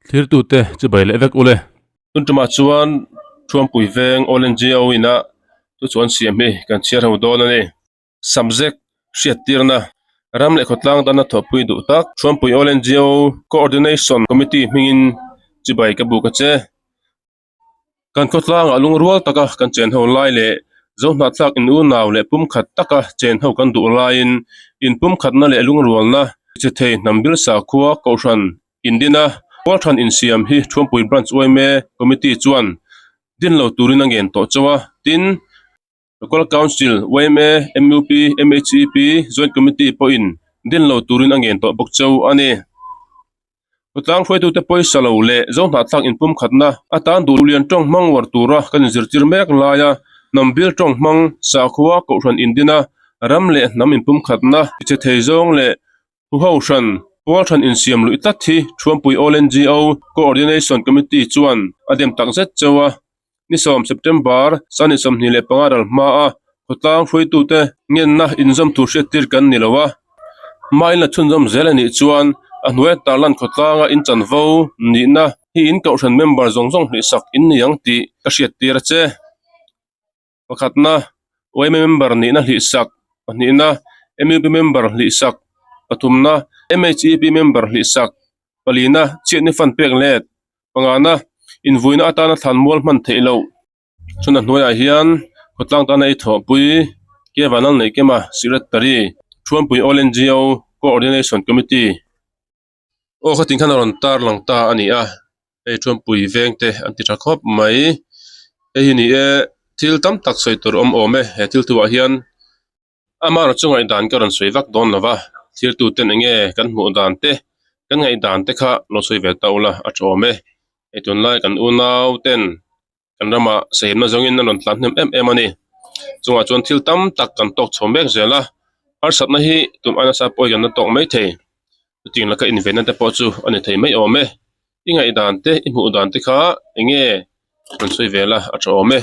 Thlirtute chibai leh vek ule. Tun tumah chuan Thuampui veng All NGO ina chu chuan siam hi kan chhiar ho dawn a ni. Subject hriattirna ram leh khawtlang tana thawhpui duh tak Thuampui All NGO Coordination Committee hmingin chibai ka buk a che. Kan khawtlangah lungrual taka kan chen ho lai leh Zohnahthlak in unau leh pumkhat taka chen ho kan duh laiin inpumkhatna leh lungrualna che thei hnam bil sakhua Kohhran Indina Pualthan insiam hi Thuampui Branch yma Committee chuan din lo turin a ngen tawh chauh a, tin, Local Council, yma, mup, MHEP, Joint Committee pawhin din lo turin a ngen tawh bawk chauh a ni. Khawtlang hruaitute pawisa lo leh Zohnahthlak inpumkhatna atan duhlian tawng hmang uar tura kan inzirtir mek laia hnam bil tawng hmang sakhua Kohhran indina ram leh hnam inpumkhatna tichhe thei zawng leh Huho hran, Pual hran insiam luih tlat hi Thuampui All NGO Coordination Committee chuan a dem tak zet cheu a. Ni sawm September Sunday 25 ral hmaa khawtlang hruaitute ngenna inzawm tur hriattir kan ni lo a. Hmain la chhunzawm zel a nih chuan a hnuaia tarlan khawtlanga inchanvo nihna hi in kohhran member zawng zawng hlihsak in ni ang tih ka hriattir a che. Pakhatna, yma member nihna hlihsak, pahnihna, mup member hlihsak, pathumna, mhep member hlihsak, palina, chhiatni fund pek let, pangana, invuina atana thlan mual hman theih loh. Chhun a hnuaiah hian khawtlang tana ei thawhpui, Kevanal Neihkema Secretary, Thuampui All NGO Coordination Committee. Aw khatin khan a rawn tar lang ta a ni a, hei Thuampui veng te an ti tha khawp mai, hei hi ni e thil tam tak sawi tur awm awm e he thil thuah hian amaherawh chu ngaihdan ka rawn sawi vak dawn lo va, thil tu ten eng nge kan hmuh dan te kan ngaihdan te kha lo sawi ve ta ula a tha awm e, hei tunlai kan unau ten kan ramah sahimna zawngin a rawn tlan hnem em em a ni chungah chuan thil tam tak kan tawk chho mek zel a harsatna hi tum a nasa pawh hian a tawk mai thei chutiang laka invenna te pawh chu a ni thei mai awm e i ngaihdan te i hmuh dan te kha eng nge rawn sawi vel a a tha awm e.